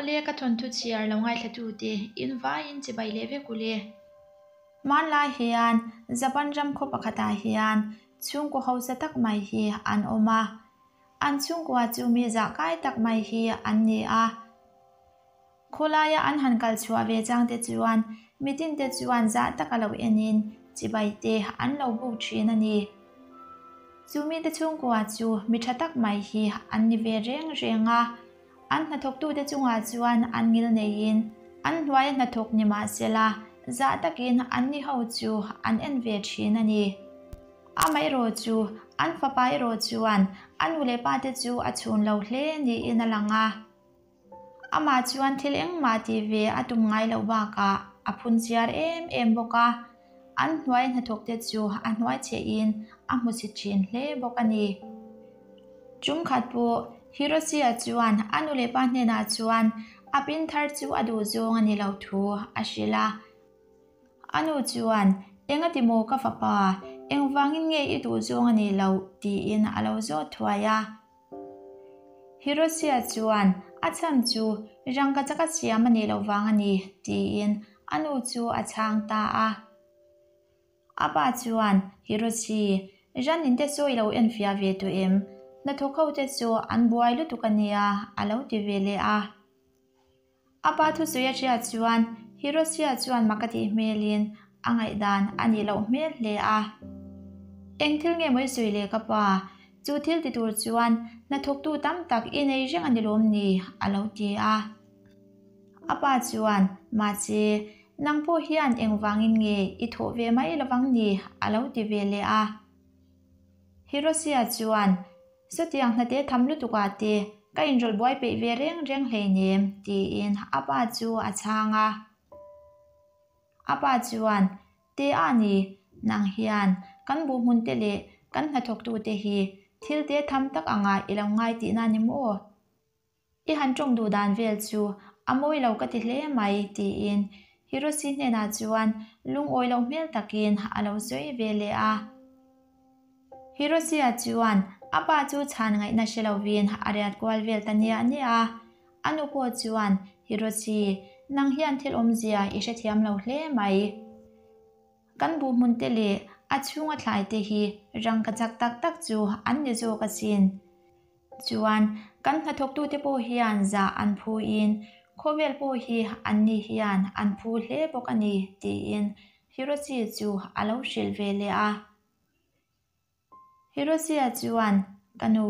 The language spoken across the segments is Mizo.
Awle ka thawnthu chhiar lo ngaithla tu te in vaiin chibai leh vek ule. Hmanlai hian Japan ram khaw pakhatah hian chhungkaw hausa tak mai hi an awm a. An chhungkua chu mi zah kai tak mai hi an ni a. Khawlaia an han kal chhuah ve chang te chuan mitin te chuan zah taka lo enin chibai te an lo buk thin a ni. Chu mite chhungkua chu mi tha tak mai hi an ni ve reng reng a, an hnathawktute chungah chuan an ngil neiin an hnuaia hnathawk ni mah sela zah takin an ni ho chu an en ve thin a ni. Amaherawh chu an fapa erawh chuan a nu leh pa te chu a chhun lo hle niin a lang a. Amah chuan thil engmah tih ve a tum ngai loh bakah a phun chiar em em bawk a, an hnuai hnathawk te chu a hnuai chhehin a hmu chhe thin hle bawk a ni. Tum khat pawh Hiroshi-a chuan a nu leh pa hnenah chuan a pin thar chu a duh zawng a ni lo thu a hrilh a. A nu chuan, Engati maw ka fapa, engvangin nge i duh zawng a nih loh? tiin a lo zawt thuai a. Hiroshia chuan a chhan chu rangkachak a siam a nih loh vang a ni tiin a nu chu a chhang ta a. A pa chuan, Hiroshi, ran in te saw i lo enfiah ve tawh em? Hnathawk ho te chu an buai lutuk a nia a lo ti ve leh a. A pa thusawi a hriat chuan Hiroshia chuan mak a tih hmelin a ngaihdan a nih loh hmel hle a. Eng thil nge maw i sawi le ka pa? Chu thil ti tur chuan hnathawktu tam tak i nei reng a ni lawm ni? a lo ti a. A pa chuan, Mahse, nang pawh hian engvangin nge i thawh ve mai lovang ni? a lo ti ve leh a. Hiroshia chuan, Chutiang hnate tham lutuk ah te ka inrawlh buai peih ve reng reng hleinem, tiin a pa chu a chhang a. A pa chuan, Te a ni, nang hian kan buh hmun te leh kan hnathawktu te hi thil te tham tak angah i lo ngai tihna ni maw? I han tawng duh dan vel chu a mawi lo ka ti hle mai, tiin Hiroshi hnenah chuan lungawi loh hmel takin a lo sawi ve leh a. Hiroshi-a chuan a pa chu chhan ngaihna hre lovin a riat kual vel ta niah niah a. A nu pawh chuan, Hiroshi, nang hian thil awmzia i hrethiam lo hle mai. Kan buh hmun te leh a chhunga thlai te hi rangka chak tak tak chu an ni zawk asin. Chuan, kan hnathawktute pawh hian zah an phuin khawvel pawh hi anni hian an phu hle bawk a ni, tiin Hiroshi chu a lo hrilh ve leh a. Hiroshi-a chuan, Ka nu,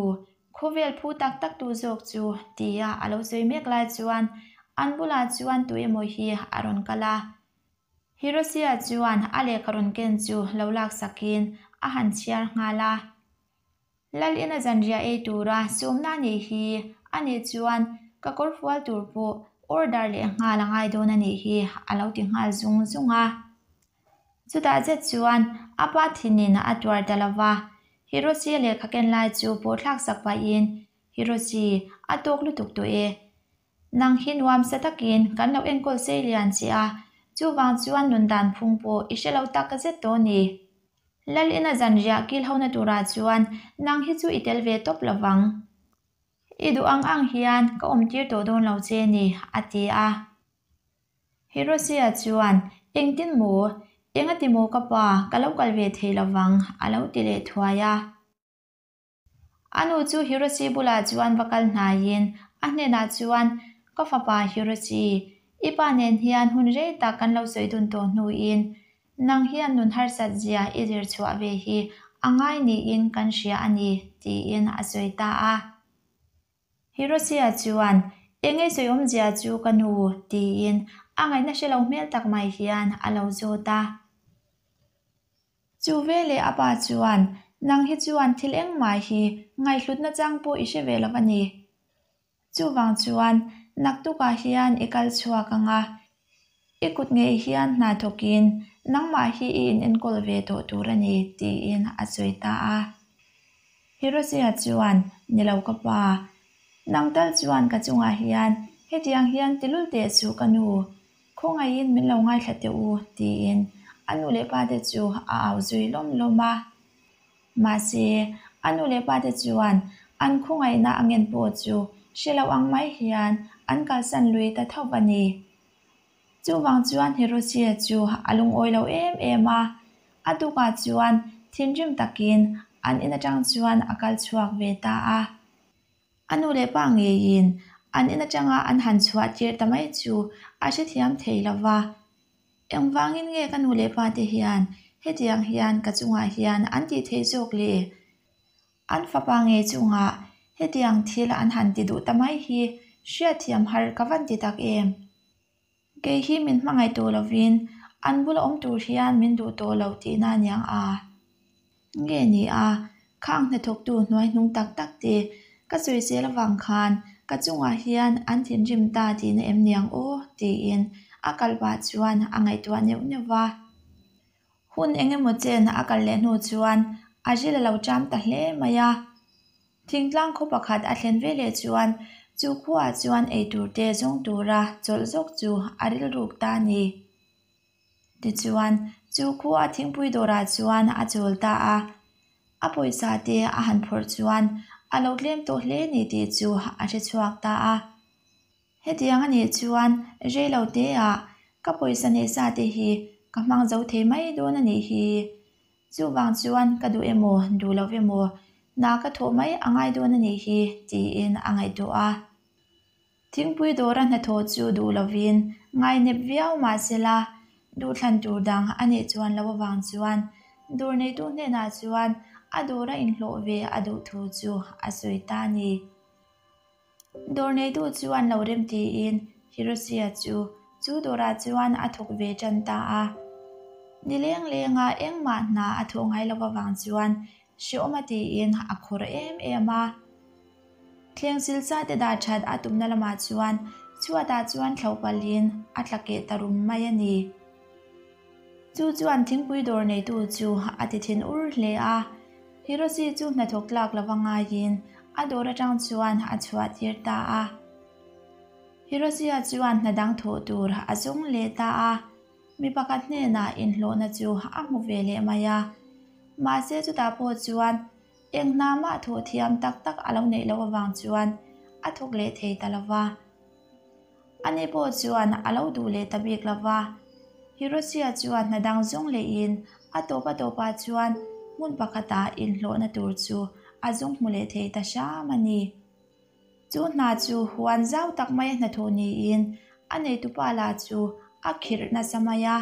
khawvel phu tak tak tu zawk chu, tia a lo sawi mek lai chuan an bulah chuan tu emaw hi a rawn kal a. Hiroshi-a chuan a lehkha rawn ken chu lo laksakin a han chhiar nghal a. Lal ina zanriah ei tura sawmna a nih hi a nih chuan ka kawr fual tur pawh order leh nghal a ngai dawn a nih hi a lo ti nghal zung zung a. Chutah zet chuan a pa thinin a tuar ta lo va, Hiroshi lehkha ken lai chu pawh thlak sak pahin, Hiroshi, a tawk lutuk tawh e. Nang hi nuam sa takin kan lo enkawl sei lian che a, chuvang chuan nun dan phung pawh i hre lo tak zet tawh a ni. Lal ina zanriah kil hona turah chuan nang hi chu i tel ve tawp lo vang. I duh ang ang hian ka awm tir tawh dawn lo che ni, a ti a. Hiroshi-a chuan, Engtin maw? Engati maw ka pa, ka lo kal ve thei lo vang, a lo ti leh thuai a. A nu chu Hiroshi bulah chuan va kal hnaiin a hnenah chuan, Ka fapa Hiroshi, i pa nen hian hun rei tak kan lo sawi dun tawh hnuin nang hian nun harsat zia i zir chhuah ve hi a ngai niin kan hria a ni, tiin a sawi ta a. Hiroshi-a chuan, Eng ei sawi awmzia chu ka nu, tiin a ngaihna hre lo hmel tak mai hian a lo zawt a. Chu veleh a pa chuan, Nang hi chuan thil engmah hi ngaihhlutna chang pawh i hre ve lo a ni. Chuvang chuan naktukah hian i kal chhuak ang a, i kut ngei hian hna thawkin nangmah hi i inenkawl ve tawh tur a ni, tiin a sawi ta a. Hiroshi-a chuan, Ni lo ka pa, nang tal chuan ka chungah hian hetiang hian ti lul teh suh ka nu, Khawngaihin min lo ngaithla teh u, tiin a nu leh pate chu a au zui lawm lawm a. Mahse, a nu leh pate chuan an khawngaihna a ngen pawh chu hre lo ang mai hian an kalsan lui ta tho a ni. Chuvang chuan Hiroshi-a chu a lungawi lo em em a, a tukah chuan thinrim takin an in atang chuan a kal chhuak ve ta a. A nu leh pa ngeiin an in atanga an han chhuah tir ta mai chu a hrethiam thei lo va. Engvangin nge ka nu leh pa te hian hetiang hian ka chungah hian an tih theih zawk le? An fapa ngei chungah hetiang thil an han ti duh ta mai hi hriatthiam har ka van ti tak em? Kei hi min hmangaih tawh lovin an bula awm tur hian min duh tawh lo tihna aniang a. Nge ni a, khang hnathawktu hnuaihnung tak tak te ka sawisel avang khan ka chungah hian an thinrim ta tihna em niang aw tiin a kal pah chuan a ngaihtuah neuh neuh va. Hun eng emaw chen a kal leh hnu chuan a ril a lo ṭam ta hle mai a. Thingtlang khaw pakhat a thlen ve leh chuan chu khuaah chuan eitur te zawng tura chawlh zawk chu a rilruk ta a ni. Tichuan, chu khua thingpui dawrah chuan a chawl ta a. A pawisa te a han phawrh chuan a lo tlem tawh hle ni tih chu a hre chhuak ta a. Hetiang a nih chuan rei lo teah ka pawisa neih sa te hi ka hmang zo thei mai dawn a nih hi. Chuvang chuan ka duh emaw duh lo emaw hna ka thawh mai a ngai dawn a nih hi tiin a ngaihtuah a. Thingpui dawra hnathawh chu duh lovin ngainep viau mah sela duhthlan tur dang a neih chuan lo avang chuan dawr neitu hnenah chuan a dawra inhlawh ve a duh thu chu a sawi ta a ni. Dawr neitu chuan lo rem tiin Hiroshi-a chu chu dawrah chuan a thawk ve tan ta a. Ni leng lenga engmah hna a thawh ngai lo avang chuan hrehawm a tiin a khawr em em a. Thleng silsa te dah that a tumna lamah chuan chhuatah chuan thlo palhin a tla keh ta rum mai a ni. Chu chuan thingpui dawr neitu chu a ti thin ur hle a. Hiroshi chu hnathawk tlak lova ngaiin a dawr atang chuan a chhuah tir ta a. Hiroshi-a chuan hna dang thawh tur a zawng leh ta a. Mi pakhat hnenah inhlawhna chu a hmu ve leh mai a. Mahse chutah pawh chuan eng hna mah thawh thiam tak tak a lo neih loh avang chuan a thawk leh thei ta lo va. Ani pawh chuan a lo duh leh ta bik lo va. Hiroshi-a chuan hna dang zawng lehin a tawp a tawpah chuan hmun pakhatah inhlawhna tur chu a zawng hmu leh thei ta hram a ni. Chu hna chu huan zau tak maia hnathawh niin a neitupa lah chu a khirh nasa mai a.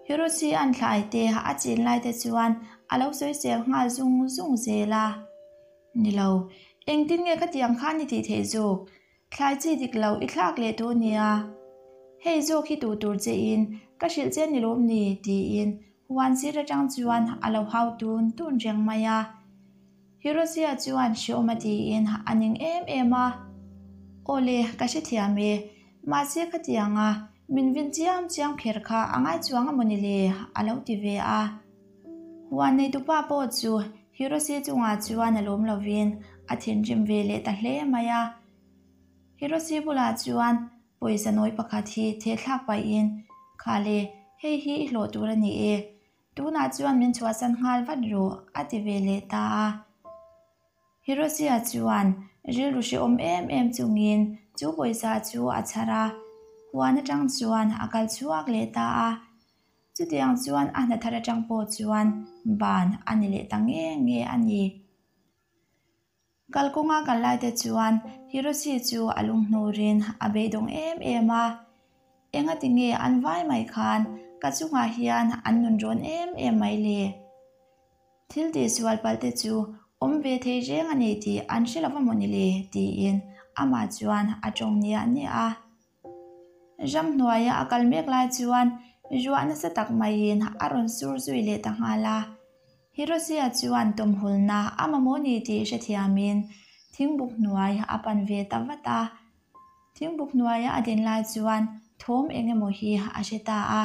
Hiroshi-a'n thlai te a chin lai te chuan a lo sawisel nghal zung zung zel a. Ni lo, engtin nge khatiang khan i tih theih zawk? Thlai chi dik lo i thlak leh tawh nia. Hei zawk hi duh tur che in ka hrilh che ni lawm ni? tiin huan sir atang chuan a lo hau tun tun reng mai a. Hiroshia chuan hreawm a tiin a ning em em a. Awle, ka hrethiam e. Mahse khatianga min vin chiam chiam kher kha a ngai chuang a mawni le? a lo ti ve a. Huan neitupa pawh chu Hiroshi chungah chuan a lawm lovin a thinrim ve leh ta hle mai a. Hiroshi bulah chuan pawisa nawi pakhat hi thehthlak pahin, Kha le, hei hi i hlawh tur a ni e. Tunah chuan min chhuahsan nghal vat rawh, a ti ve leh ta a. Hiroshi-a chuan rilru hrehawm em em chungin chu pawisa chu a chhar a, huan atang chuan a kal chhuak leh ta a. Chutiang chuan a hna thar atang pawh chuan ban a ni leh ta nge nge a ni. Kalkawnga kal lai te chuan Hiroshi chu a lunghnurin a beidawng em em a. Engati nge an vai mai khan ka chungah hian an nun rawn em em mai le? Thil tihsual palh te chu awm ve thei reng a ni tih an hre lo va maw ni le? tiin amah chuan a tawng niah niah a. Ramhnuaia a kal mek lai chuan ruah nasa tak maiin a rawn sur zui leh ta nghal a. Hiroshi-a chuan tawmhulna a mamawh ni tih hrethiamin thingbuk hnuai a pan ve ta vat a. Thingbuk hnuaia a din lai chuan thawm eng emaw hi a hre ta a.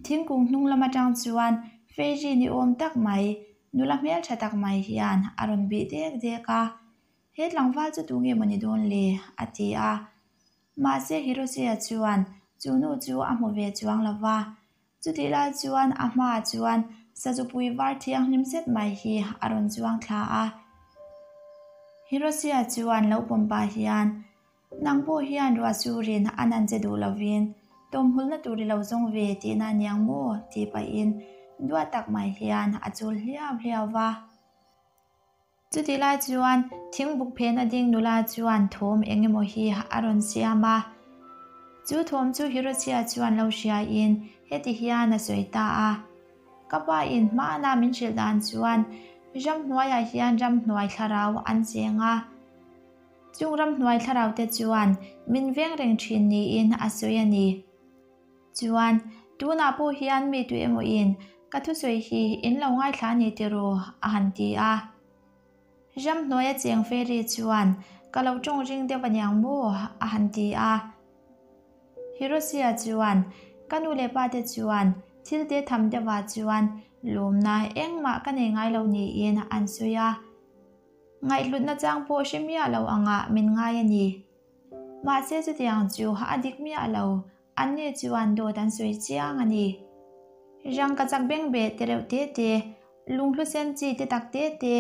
Thingkung hnung lam atang chuan Fairy ni awm tak mai, nula hmeltha tak mai hian a rawn bih dek dek a. He tlangval chu tu nge maw ni dawn le? a ti a. Mahse Hiroshi-a chuan chu nu chu a hmu ve chuang lo va. Chutih lai chuan a hmaah chuan sazupui var thianghlim zet mai hi a rawn chuang thla a. Hiroshi-a chuan lo pawm pah hian, Nang pawh hian ruah surin a nan che duh lovin tawmhulna tur i lo zawng ve tihna aniang maw? tih pahin duat tak mai hian a chul hliau hliau va. Chutih lai chuan thingbuk phena ding nula chuan thawm eng emaw hi a rawn siam a. Chu thawm chu Hiroshia chuan lo hriain heti hian a sawi ta a, Ka pa in hmana min hrilh dan chuan ramhnuaiah hian ramhnuai thlarau an cheng a. Chung ramhnuai thlarau te chuan min veng reng thin niin a sawi a ni. Chuan, tunah pawh hian mi tu emaw in ka thusawi hi in lo ngaithla a ni tiraw? a han ti a. Ramhnuaia cheng fairy chuan ka lo tawng ring deuh aniang maw? a han ti a. Hiroshia chuan ka nu leh pa te chuan thil te tham deuhah chuan lawmna engmah ka nei ngai lo niin an sawi a. Ngaihhlutna chang pawh hre miah lo angah min ngai a ni. Mahse chutiang chu a dik miah lo, anni chuan dawt an sawi chiang a ni. Rangka chak bengbeh te reuh te te, lunghlu sen chi te tak te te,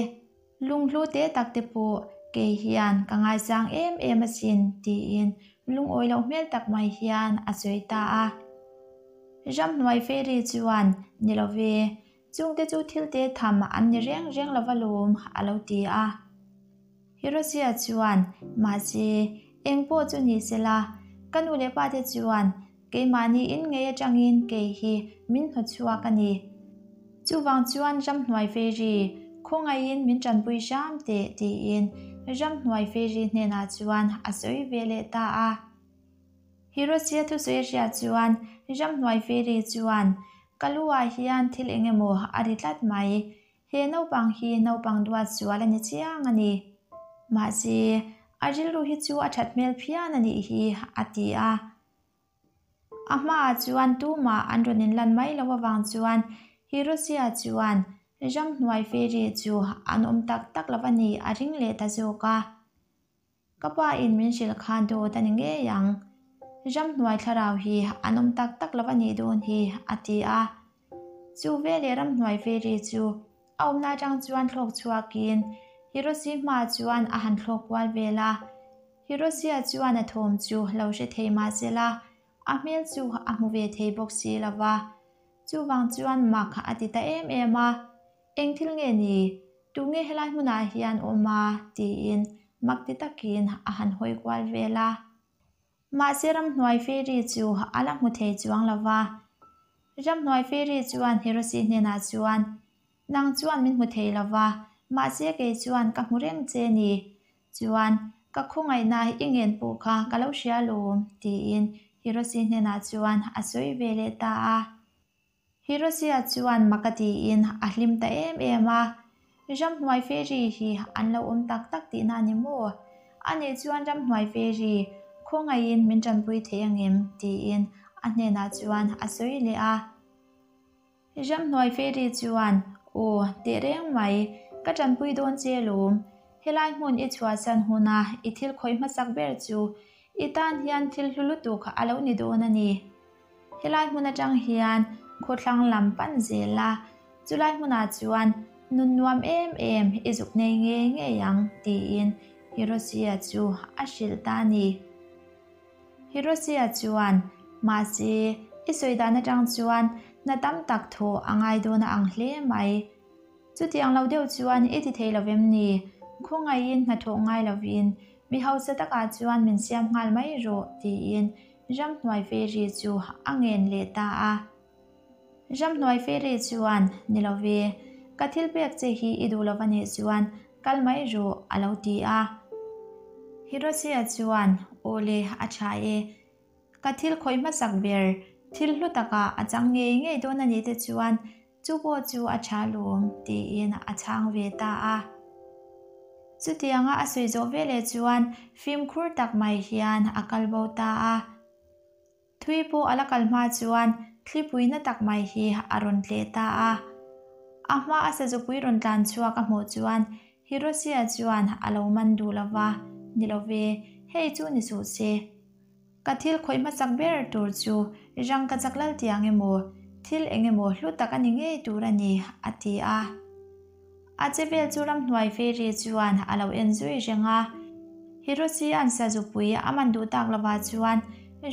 lunghlu te tak te pawh kei hian ka ngaisang em em asin tiin lungawi loh hmel tak mai hian a sawi ta a. Ramhnuai fairy chuan, Ni lo ve, Chungte chu thil te tham an ni reng reng lova lawm, a lo ti a. Hiroshia chuan, Mahse, eng pawh chu ni sela, ka nu leh pa te chuan keimahni in ngei atangin kei hi min hnawtchhuak a ni. Chuvang chuan ramhnuai fairy khawngaihin min tanpui hram teh, tiin ramhnuai fairy hnenah chuan a sawi ve leh ta a. Hiroshia thusawi a hriat chuan ramhnuai fairy chuan, Ka lu ah hian thil eng emaw a ri tlat mai. He naupang hi naupang duat sual a ni chiang a ni. Mahse, a rilru hi chu a that hmel phian a nih hi, a ti a. A hmaah chuan tumah an rawn inlan mai loh avang chuan Hiroshia chuan ramhnuai fairy chu an awm tak tak lo a nih a ring leh ta zawk a. Ka pa in min hrilh kha dawt a ni ngei ang. Ramhnuai thlarau hi an awm tak tak lo a nih dawn hi, a ti a. Chu veleh ramhnuai fairy chu a awmna atang chuan thlawk chhuakin Hiroshi hmaah chuan a han thlawk kual vel a. Hiroshi-a chuan a thawm chu lo hre thei mah sela, a hmel chu a hmu ve thei bawk si lo va. Chuvang chuan mak a ti ta em em a. Eng thil nge ni? Tunge helai hmunah hian awm a? tiin mak ti takin a han hawi kual vel a. Mahse ramhnuai fairy chu a la hmu thei chuang lo va. Ramhnuai fairy chuan Hiroshi hnenah chuan, Nang chuan min hmu thei lo va, mahse kei chuan ka hmu reng che ni. Chuan, ka khawngaihna i ngen pawh kha ka lo hria lawm, tiin Hiroshi hnenah chuan a sawi ve leh ta a. Hiroshia chuan mak a tiin a hlim ta em em a, Ramhnuai fairy hi an lo awm tak tak tihna a ni maw? Anih chuan ramhnuai fairy khawngaihin min tanpui thei angem? tiin a hnenah chuan a sawi leh a. Ramhnuai fairy chuan, Aw, tehreng mai, ka tanpui dawn che lawm. Helai hmun i chhuahsan huna i thil khawih hmasak ber chu i tan hian thil hlu lutuk a lo ni dawn a ni. Helai hmun atang hian khawthlang lam pan zel a, chulai hmunah chuan nun nuam em em i zuk nei ngei ngei ang tiin Hiroshi-a chu a hrilh ta a ni. Hiroshi-a chuan, Mahse, i sawi dan atang chuan hna tam tak thawh a ngai dawn a ang hle mai. Chutiang lo deuh chuan i ti thei lo vem ni? Khawngaihin hnathawh ngai lovin mi hausa takah chuan min siam nghal mai rawh tiin Ramhnuai fairy chu a ngen leh ta a. Ramhnuai fairy chuan, Ni lo ve, ka thil pek che hi i duh lo va nih chuan kal mai rawh, a lo ti a. Hiroshi-a chuan, Aw le, a tha e. Ka thil khawih hmasak ber, thil hlu takah a chang ngei ngei dawn a nih te chuan Chu pawh chu a tha lawm, tiin a chhang ve ta a. Chutianga a sawi zawh veleh chuan fimkhur tak mai hian a kal bo ta a. Thui pawh a la kal hma chuan thlipui na tak mai hi a rawn tleh ta a. A hma a sazupui rawn tlan chhuak a hmuh chuan Hiroshi-a chuan a lo man duh lo va, Ni lo ve, hei chu ni suh se. Ka thil khawih hmasak ber tur chu rangka chak lal tiang emaw, thil eng emaw hlu tak a ni ngei tur a ni, a ti a. A che vel chu ramhnuai fairy chuan a lo en zui reng a. Hiroshi-a'n sazupui a man duh tak lovah chuan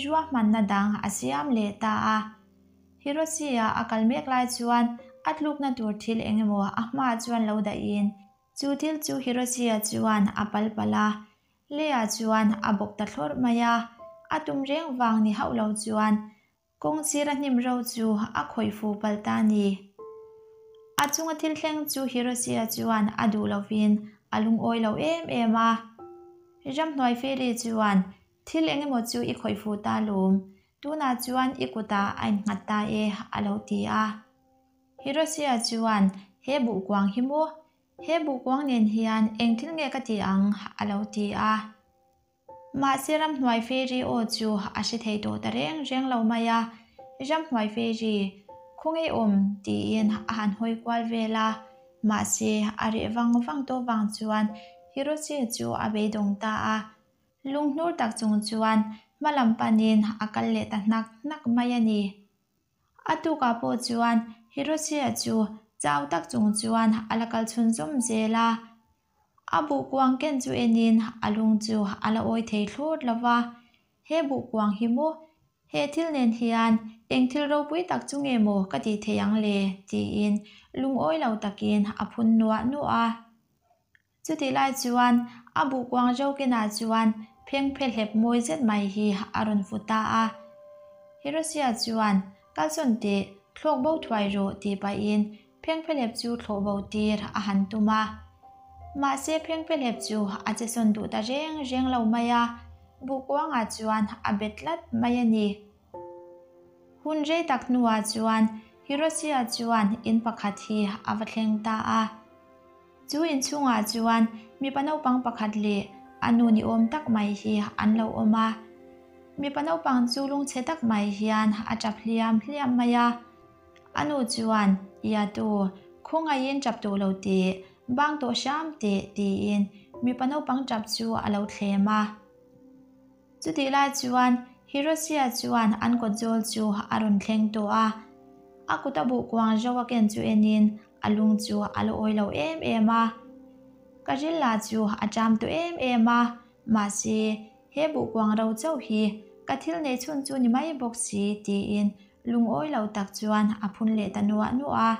ruahmanna dang a siam leh ta a. Hiroshi-a a kal mek lai chuan a tlukna tur thil eng emaw a hmaah chuan lo dahin chu thil chu Hiroshi-a chuan a pal palh a. Leah chuan a bawk ta thlawrh mai a, a tum reng vang ni hauh lo chuan Kawng sira hnim ro chu a khawih fu palh ta a ni. A chunga thil thleng chu Hiroshi-a chuan a duh lovin a lungawi lo em em a. Ramhnuai Fairy chuan, Thil eng emaw chu i khawih fu ta lawm, tunah chuan i kutah a innghat ta e, a lo ti a. Hiroshi-a chuan, He buhkuang hi maw? He buhkuang nen hian eng thil nge ka ti ang? a lo ti a. Mahse ramhnuai fairy aw chu a hre thei tawh ta reng reng lo mai a, Ramhnuai fairy, khawnge awm? tiin a han hawi kual vel a, mahse a reh vang vang tawh vang chuan Hiroshi chu a beidawng ta a, lunghnur tak chung chuan hma lam panin a kal leh ta hnak hnak mai a ni. A tukah pawh chuan Hiroshi-a chu chau tak chung chuan a la kal chhunzawm zel a. A buhkuang ken chu enin a lung chu a la awi thei thlawt lo va, He buhkuang hi maw? He thil nen hian eng thil ropui tak chu nge maw ka tih thei ang le? tiin lungawi lo takin a phun nuah nuah a. Chutih lai chuan a buhkuang zo kenah chuan phengphe hlep mawi zet mai hi a rawn fu ta a. Hiroshia chuan, Kalsawn teh, thlawk bo thuai rawh tih pahin Phengphelep chu thlawh bo tir a han tum a. Mahse phengphelep chu a che sawn duh ta reng reng lo mai a, buhkuangah chuan a bet tlat mai a ni. Hun rei tak hnuah chuan Hiroshi-a chuan in pakhat hi a va thleng ta a. Chu inchhungah chuan mipa naupang pakhat leh a nu ni awm tak mai hi an lo awm a. Mipa naupang chu lungchhe tak mai hian a tap hliam hliam mai a. A nu chuan, Iatu, khawngaihin tap tawh lo teh, bang tawh hram teh, tiin mipa naupang tap chu a lo thlem a. Chutih lai chuan Hiroshia chuan an kawt zawl chu a rawn thleng tawh a. A kut a buh kuang zo a ken chu enin a lung chu a la awi lo em em a. Ka ril lah chu a ṭam tawh em em a, mahse he buh kuang ro chauh hi ka thil neih chhun chu ni mai bawk si, tiin Lungawi lo tak chuan a phun leh ta nuah nuah a.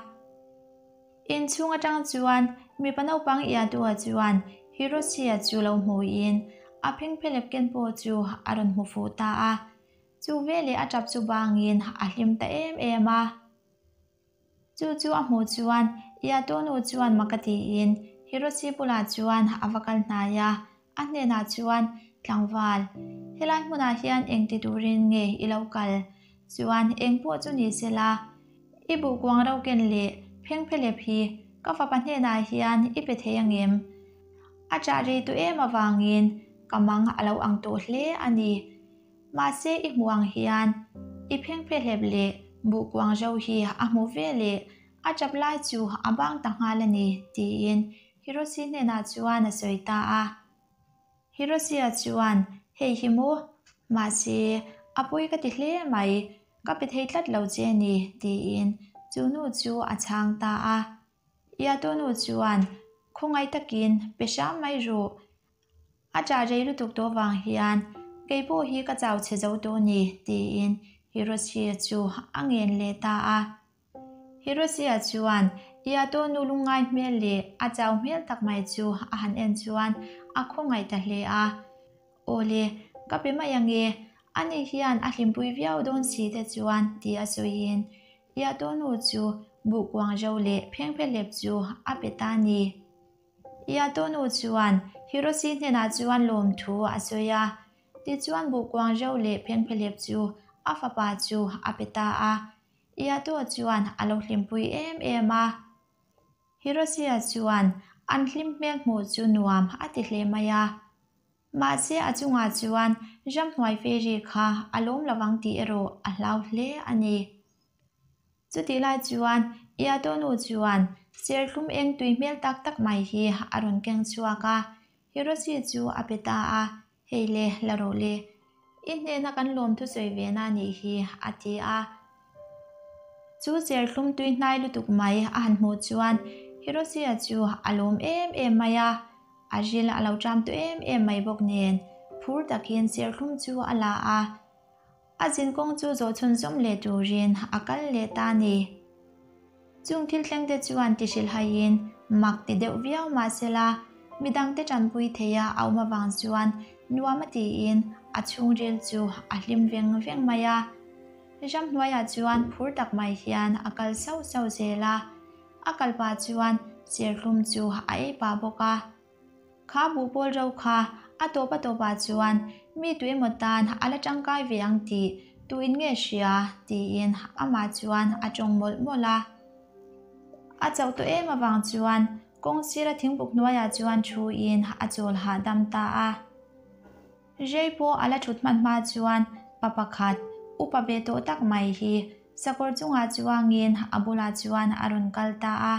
Inchhung atang chuan mipa naupang Iadua chuan Hiroshi-a chu lo hmuin a phengphelep ken pawh chu a rawn hmu fuh ta a. Chu veleh a tap chu bangin a hlim ta em em a. Chu chu a hmuh chuan Iadonu chuan mak a tiin Hiroshi bulah chuan a va kal hnai a. A hnenah chuan, Tlangval, helai hmunah hian eng ti turin nge i lo kal? Chuan eng pawh chu ni sela, i buhkuang ro ken leh phengphelep hi ka fapa hnenah hian i pe thei angem? A chah rei tawh em avangin ka mang a lo ang tawh hle a ni. Mahse i hmuh ang hian i phengphelep leh buhkuang ro hi a hmu ve leh a chap lai chu a bang ta nghal a ni, tiin Hiroshi hnenah chuan a sawi ta a. Hiroshi-a chuan, Hei hi maw? Mahse, a pawi ka ti hle mai, ka pe thei tlat lo che a ni, tiin chu nu chu a chhang ta a. Yato nu chuan, Khawngaih takin pe hram mai rawh. A ṭah rei lutuk tawh vang hian kei pawh hi ka chau chhe zo tawh a ni, tiin Hiroshi-a chu a ngen leh ta a. Hiroshi-a chuan Yato nu lungngai hmel leh a chau hmel tak mai chu a han en chuan a khawngaih ta hle a. Aw le, ka pe mai ange, ani hian a hlimpui viau dawn si te chuan ti a sawiin Yato nu chu buhkuang ro leh phengphehlep chu a pe ta a ni. Yato nu chuan Hiroshi hnenah chuan lawmthu a sawi a. Tichuan buhkuang ro leh phengphehlep chu a fapa chu a pe ta a. Yato chuan a lo hlimpui em em a. Hiroshi-a chuan an hlim hmel hmuh chu nuam a ti hle mai a. Mahse a chungah chuan ramhnuai fairy kha a lawm lovang tih erawh a hlau hle a ni. Chutih lai chuan Yato nu chuan serthlum eng tui hmel tak tak mai hi a rawn keng chhuak a, Hiroshi chu a pe ta a. Hei le, la rawh le. I hnena kan lawm thusawi ve na nih hi, a ti a. Chu cherthlum tui hnai lutuk mai a han hmuh chuan Hiroshi-a chu a lawm em em mai a, a ril a lo ṭam tawh em em mai bawk nen phur takin serthlum chu a la a. A zinkawng chu zawh chhunzawm leh turin a kal leh ta a ni. Chung thil thlengte chuan ti hrilhhaiin mak ti deuh viau mah sela, midangte tanpui theia a awm avang chuan nuam a tiin a chhungril chu a hlim veng veng mai a. Ramhnuaiah chuan phur tak mai hian a kal sauh sauh zel a, a kal pah chuan serthlum chu a ei pah bawk a. Kha buhpawl ro kha a tawp a tawpah chuan mi tu emaw tan a la tangkai ve ang tih tuin nge hria tiin amah chuan a tawng mawlh mawlh a. A chauh tawh em avang chuan kawng sira thingbuk hnuaiah chuan thuin a chawl hahdam ta a. Rei pawh a la thut hman hma chuan pa pakhat upa ve tawh tak mai hi sakawr chungah chuangin a bulah chuan a rawn kal ta a.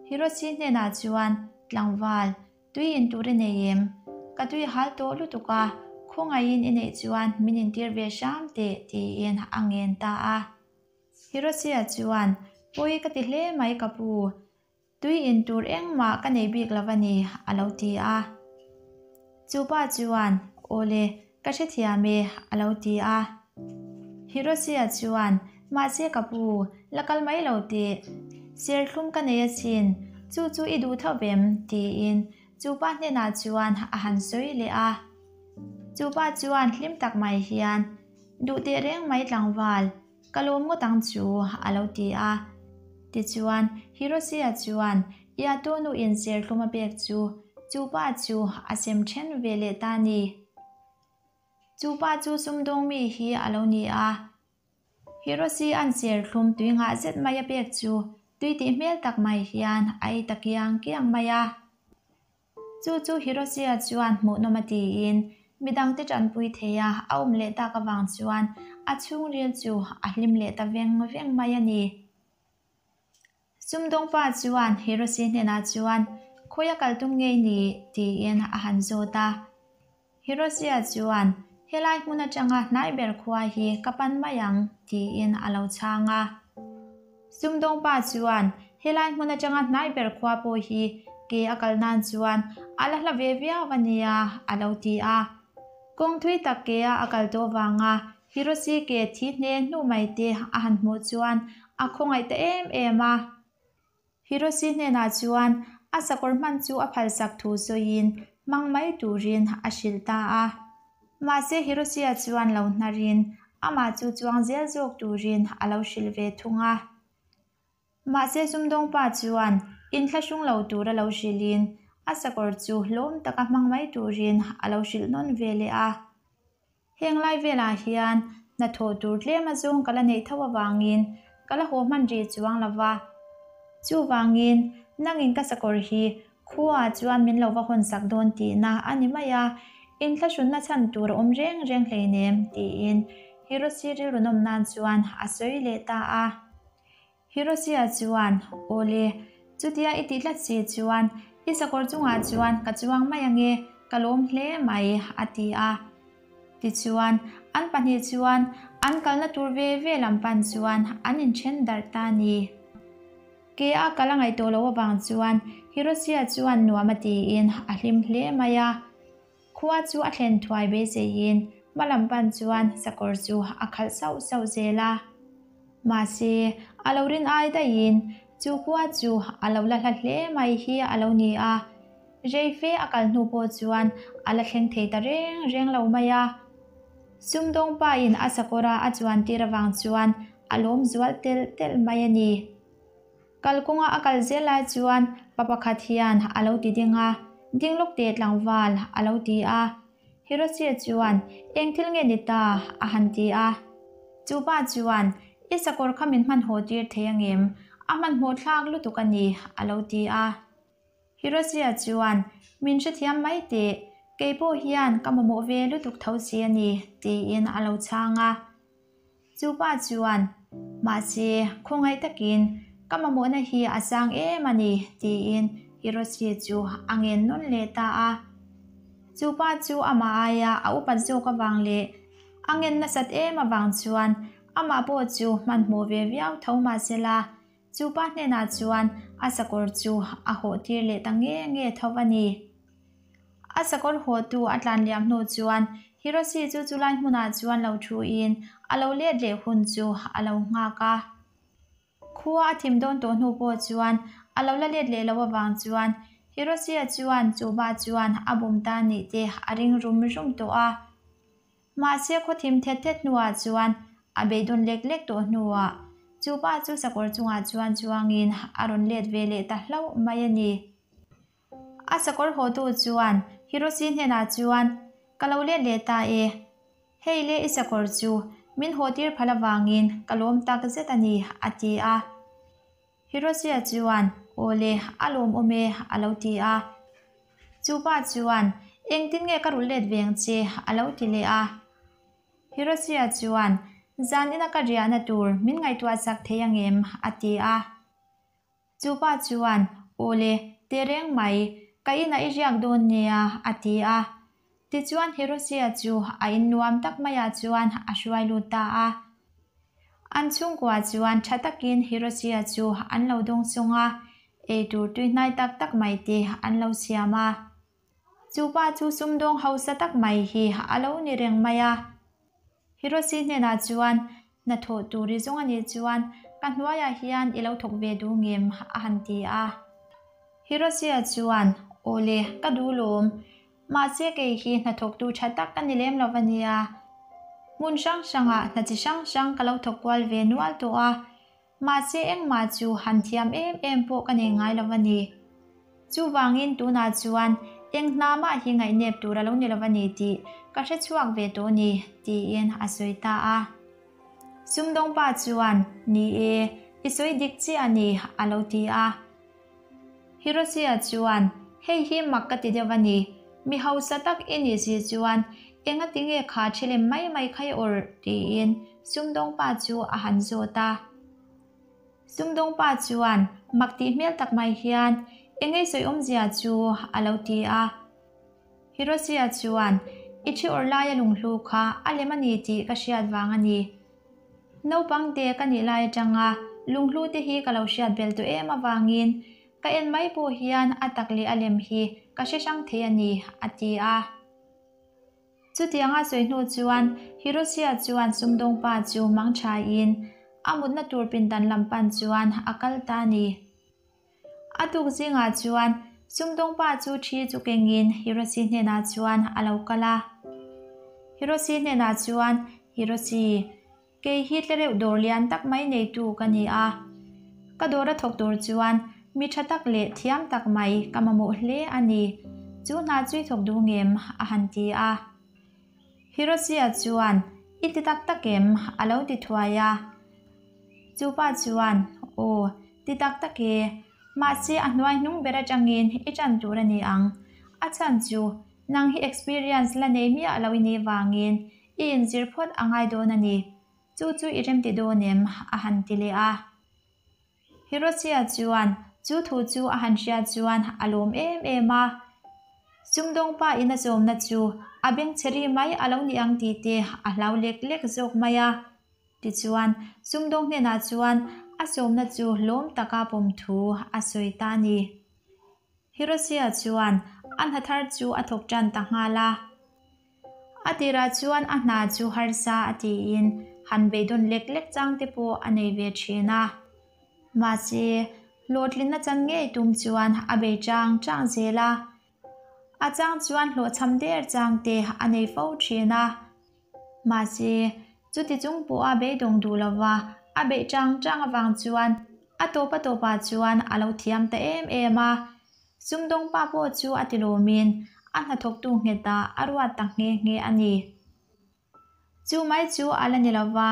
Hiroshi hnenah chuan, Tlangval, tui in tur i nei em? Ka tui hal tawh lutuk a, khawngaihin i neih chuan min intir ve hram teh tiin a ngen ta a. Hiroshi-a chuan, Pawi ka ti hle mai ka pu. Tui in tur engmah ka nei bik lo a ni, a lo ti a. Chu pa chuan, Awle, ka hrethiam e, a lo ti a. Hiroshi-a chuan, Mahse ka pu, la kal mai lo teh. Serthlum ka nei asin, chu chu i duh tho vem? tiin chu pa hnenah chuan a han sawi leh a. Chu pa chuan hlim tak mai hian, Duh teh reng mai tlangval, Ka lawm ngawt ang chu, a lo ti a. Tichuan, Hiroshi-a chuan Yato nu in serthlum a pek chu chu pa chu a sem then ve leh ta ni. Chu pa chu sumdawng mi hi a lo ni a. Hiroshi-a'n serthlum tui ngah zet mai a pek chu tui tih hmel tak mai hian a ei ta kiang kiang mai a. Chu chu Hiroshi-a chuan hmuhnawm a tiin midangte tanpui thei a, a awm leh tak avang chuan a chhungril chu a hlim leh ta veng veng mai a ni. Sumdawngpa chuan Hiroshi hnenah chuan, Khawi a kal tum ngei ni? tiin a han zawt a. Hiroshi-a chuan, Helai hmun atanga hnai ber khua hi ka pan mai ang, tiin a lo chhang a. Sumdawngpa chuan, Helai hmun atanga hnai ber khua pawh hi ke a kal nan chuan a la hla ve viau a nia, a lo ti a. Kawng thui tak ke a a kal tawh vanga Hiroshi ke thi hne hnu mai te a han hmuh chuan a khawngaih ta em em a. Hiroshi hnenah chuan a sakawr hman chu a phalsak thu sawiin hmang mai turin a hrilh ta a. Mahse Hiroshi-a chuan lo hnarin amah chu chuang zel zawk turin a lo hrilh ve thung a. Mahse sumdawngpa chuan inthlahrung lo tur a lo hrilhin a sakawr chu hlawm taka hmang mai turin a lo hrilh nawn ve leh a. Heng lai velah hian hnathawh tur tlem azawng ka la neih tho avangin ka la haw hman rih chuang lo va. Chuvangin, nangin ka sakawr hi khuaah chuan min lo va hawn sak dawn tihna a ni mai a, inthlahrunna chhan tur a awm reng reng hleinem, tiin Hiroshi rilru nawm nan chuan a sawi leh ta a. Hiroshi-a chuan, Awle, chutia i tih tlat si chuan i sakawr chungah chuan ka chuang mai ange, ka lawm hle mai, a ti a. Tichuan, an pahnih chuan an kalna tur ve ve lam pan chuan an inthen darh ta a ni. Ke a kal a ngaih tawh loh avang chuan Hiroshi-a chuan nuam a tiin a hlim hle mai a. Khua chu a thlen thuai beiseiin hma lam pan chuan sakawr chu a khalh sauh sauh zel a. Mahse, a lo rin ai daihin chu khua chu a lo la hla hle mai hi a lo ni a. Rei fe a kal hnu pawh chuan a la thleng thei ta reng reng lo mai a. Sumdawng pain a sakawra a chuan tir avang chuan a lawm zual telh telh mai a ni. Kalkawnga a kal zel lai chuan pa pakhat hian a lo ti ding a, Ding lawk teh tlangval, a lo ti a. Hiroshi chuan, Eng thil nge ni ta? a han ti a. Chu pa chuan, I sakawr kha min hmanhmawh tir thei angem? A hmanhmawh thlak lutuk a ni, a lo ti a. Hiroshi-a chuan, Min hrethiam mai teh, kei pawh hian ka mamawh ve lutuk tho si a ni, tiin a lo chhang a. Chu pa chuan, Mahse, khawngaih takin ka mamawhna hi a sang em a ni, tiin Hiroshi chu a ngen nawn leh ta a. Chu pa chu amah aia a upat zawk avang leh a ngen nasat em avang chuan amah pawh chu hmanhmawh ve viau tho mahsela. Chu pa hnenah chuan a sakawr chu a hawh tir leh ta nge nge tho a ni. A sakawr hawhtu a tlan liam hnu chuan Hiroshi chu chulai hmunah chuan lo thuin a lo let leh hun chu a lo nghak a. Khua a thim dawn tawh hnu pawh chuan a lo la let leh loh avang chuan Hiroshi-a chuan chuba chuan a bum ta nih te a ring rum rum tawh a. Mahse khaw thim thet thet hnuah chuan a beidawn lek lek tawh hnuah chupa chu sakawr chungah chuan chuangin a rawn let ve leh ta hlauh mai a ni. A sakawr hawtu chuan Hiroshi hnenah chuan, Ka lo let leh ta e. Hei le i sakawr chu min haw tir phal avangin ka lawm tak zet a ni, a ti a. Hiroshi-a chuan, Aw le, a lawmawm e, a lo ti a. Chu pa chuan, Engtin nge ka rulh let veng che? a lo ti leh a. Hiroshi-a chuan, Zan ina ka riahna tur min ngaihtuah sak thei angem? a ti a. Chu pa chuan, Aw le, tehreng mai, ka inah i riak dawn nia, a ti a. Tichuan Hiroshi-a chu a in nuam tak maiah chuan a hruai lut ta a. An chhungkua chuan tha takin Hiroshi-a chu an lo dawng sawng a, eitur tuihnai tak tak mai te an lo siam a. Chu pa chu sumdawng hausa tak mai hi a lo ni reng mai a. Hiroshi hnenah chuan, Hnathawh tur i zawng a nih chuan ka hnuaiah hian i lo thawk ve duh ngem? a han ti a. Hiroshi-a chuan, Aw le, ka duh lawm. Mahse kei hi hnathawktu tha tak ka ni lem lo va nia. Hmun hrang hrangah hna chi hrang hrang ka lo thawk kual ve nual tawh a. Mahse engmah chu han thiam em em pawh ka nei ngai lo a ni. Chuvangin tunah chuan eng hna mah hi ngaihnep tur a lo ni lo a ni tih ka hre chhuak ve tawh ni, tiin a sawi ta a. Sumdawng pa chuan, Ni e, i sawi dik chiah a ni, a lo ti a. Hiroshi-a chuan, Hei hi mak ka ti deuh a ni. Mi hausa tak i nih si chuan engati nge kha thelem mai mai kha i awrh? tiin sumdawng pa chu a han zawt a. Sumdawng pa chuan mak tih hmel tak mai hian, Engei sawi awmzia chu? a lo ti a. Hiroshi-a chuan, I thi awrh laia lunghlu kha a lem a ni tih ka hriat vang a ni. Naupang te ka nih lai atanga lunghlu te hi ka lo hriat bel tawh em avangin ka en mai pawh hian a tak leh a lem hi ka hre hrang thei a ni, a ti a. Chutianga sawi hnu chuan Hiroshi-a chuan sumdawng pa chu mang thain a mutna tur pindan lam pan chuan a kal ta a ni. A tuk zingah chuan sumdawng pa chu thi chu kengin Hiroshi hnenah chuan a lo kal a. Hiroshi hnenah chuan, Hiroshi, kei hi tlereuh dawr lian tak mai neitu ka ni a. Ka dawr a thawk tur chuan mi tha tak leh thiam tak mai ka mamawh hle a ni. Chu hna chu i thawk duh ngem? a han ti a. Hiroshi-a chuan, I ti tak tak em? a lo ti thuai a. Chu pa chuan, Aw, ti tak tak e. Mahse a hnuai hnung ber atangin i tan tur a ni ang. A chhan chu, nang hi experience la nei miah lo i nih vangin i inzir phawt a ngai dawn a ni. Chu chu i remti dawn em? a han ti leh a. Hiroshi-a chuan chu thu chu a han hriat chuan a lawm em em a. Sumdawng pa in a zawmna chu a bengchhe ri mai a lo ni ang tih te a hlau lek lek zawk mai a. Tichuan, sumdawng hnenah chuan a sawmna chu hlawm taka pawm thu a sawi ta a ni. Hiroshi-a chuan a hna thar chu a thawk tan ta nghal a. A tirah chuan a hna chu harsa a tiin han beidawn lek lek chang te pawh a nei ve thin a. Mahse, hlawhtlinna chan ngei tum chuan a bei chang chang zel a. A chang chuan hlawhchham der chang te a nei fo thin a. Mahse, chuti chung pawha beidawng duh lova a beih chang chang avang chuan a tawp a tawpah chuan a lo thiam ta em em a. Sumdawng pa pawh chu a ti lawmin a hnathawktu nghetah a ruat ta nghe nghe a ni. Chu mai chu a la ni lova,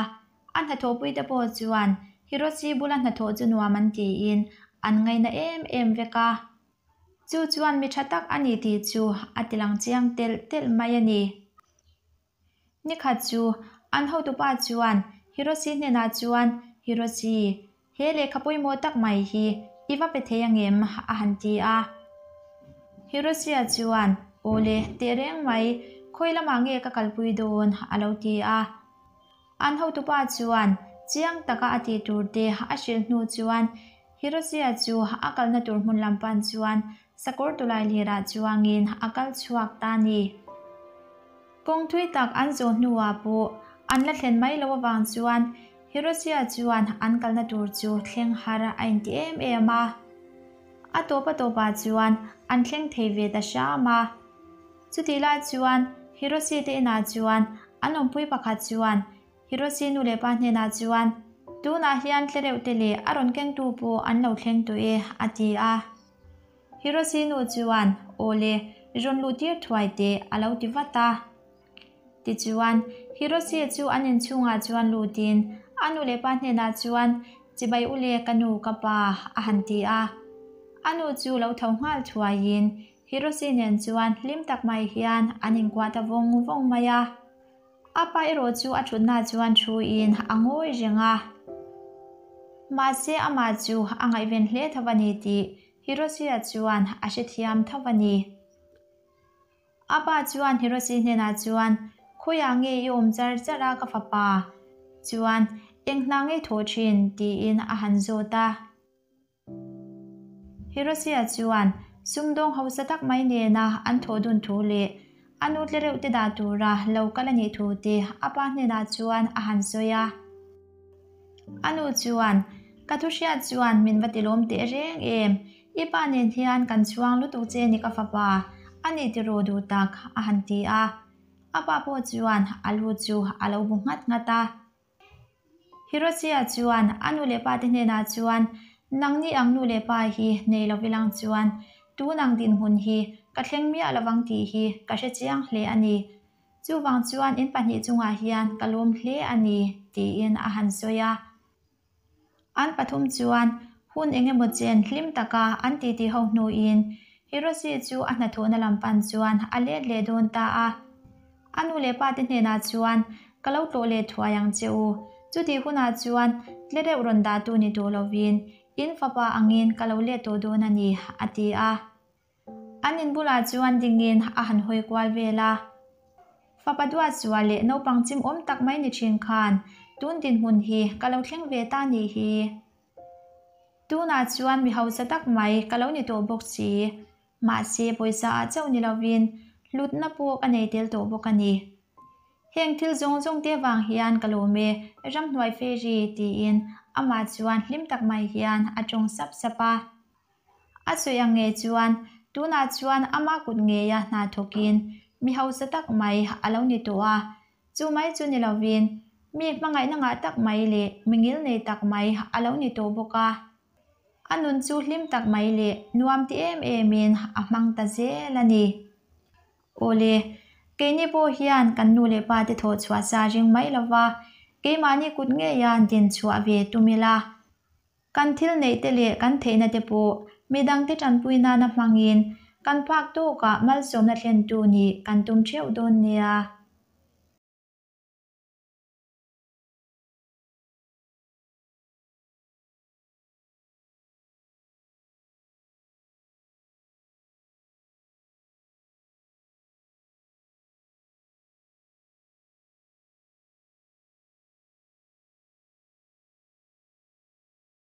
a hnathawhpuite pawh chuan Hiroshi bula hnathawh chu nuam an tiin an ngaina em em vek a. Chu chuan mi tha tak a ni tih chu a ti lang chiang telh telh mai a ni. Nikhat chu an hotupa chuan Hiroshi hnenah chuan, Hiroshi, he lehkha pawimawh tak mai hi i va pe thei angem? a han ti a. Hiroshi-a chuan, Aw le, teh reng mai, khawi lamah nge ka kalpui dawn? a lo ti a. An hotupa chuan chiang taka a tih tur te a hrilh hnu chuan. Hiroshi-a chu a kalna tur hmun lam pan chuan sakawr tawlailirah chuangin a kal chhuak ta a ni. Kawng thui tak an zawh hnuah pawh an la thlen mai loh avang chuan Hiroshi-a chuan an kalna tur chu thleng har a inti em em a. A tawp a tawpah chuan an thleng thei ve ta hram a. Chutih lai chuan Hiroshi te inah chuan an awmpui pakhat chuan Hiroshi nu leh pa hnenah chuan, Tunah hian tlereuh te leh a rawn kengtu pawh an lo thleng tawh e, a ti a. Hiroshi nu chuan, Aw le, rawn luh tir thuai teh, a lo ti vat a. Tichuan, Hiroshi chu an inchhungah chuan lutin a nu leh pa hnenah chuan, Chibai u le ka nu ka pa, a han ti a. A nu chu lo tho nghal thuaiin Hiroshi nen chuan hlim tak mai hian an inkuah ta vawng vawng mai a. A pa erawh chu a thutna chuan thuin a ngawi reng a. Mahse amah chu a ngaihven hle tho a ni tih Hiroshi-a chuan a hrethiam tho a ni. A pa chuan Hiroshi hnenah chuan, Khawiah nge i awm char char a ka fapa? Chuan, Eng hna ngei thawh thin? tiin a han zawt a. Hiroshi-a chuan sumdawng hausa tak mai nena an thawh dun thu leh a nu tlereuh te dah tura lo kal a nih thu te a pa hnenah chuan a han sawi a. A nu chuan, Ka thu hriat chuan min va tilawm teh reng em? I pa nen hian kan chhuang lutuk che ni ka fapa, a nih tiraw duh tak, a han ti a. A pa pawh chuan a lu chu a lo bu nghat nghat a. Hiroshi-a chuan a nu leh pa te hnenah chuan, Nangni ang nu leh pa hi nei lo vilang chuan tun ang dinhmun hi ka thleng miah lovang tih hi ka hre chiang hle a ni. Chuvang chuan in pahnih chungah hian ka lawm hle a ni, tiin a han sawi a. An pathum chuan hun eng emaw chen hlim taka an titi ho hnuin Hiroshi chu a hnathawhna lam pan chuan a let leh dawn ta a. A nu leh pa te hnenah chuan, Ka lo tlawh leh thuai ang che u. Chutih hunah chuan tle deuh rawn dahtu ni tawh lovin in fapa angin ka lo let tawh dawn a ni, a ti a. An in bulah chuan dingin a han hawi kual vel a. Fapa duatsual leh naupang chim awm tak mai ni thin khan tun dinhmun hi ka lo thleng ve ta nih hi. Tunah chuan mi hausa tak mai ka lo ni tawh bawk si. Mahse pawisa ah chauh ni lovin hlutna pawh ka nei tel tawh bawk a ni. Heng thil zawng zawng te vang hian ka lawm e, ramhnuai fairy tiin amah chuan hlim tak mai hian a tawng sap sap a. A sawi ang ngei chuan tunah chuan ama kut ngeia hna thawkin mi hausa tak mai a lo ni tawh a, chu mai chu ni lovin mi hmangaihna ngah tak mai leh mi ngilnei tak mai a lo ni tawh bawk a. A nun chu hlim tak mai leh nuam ti em emin a hmang ta zel a ni. Awle, keini pawh hian kan nu leh pa te thawh chhuah sa ring mai lova keimahni kut ngeia din chhuah ve tum ila. Kan thil neih te leh kan theihna te pawh midangte tanpui nana hmangin kan phak tawkah malsawmna thlentu nih kan tum theuh dawn nia.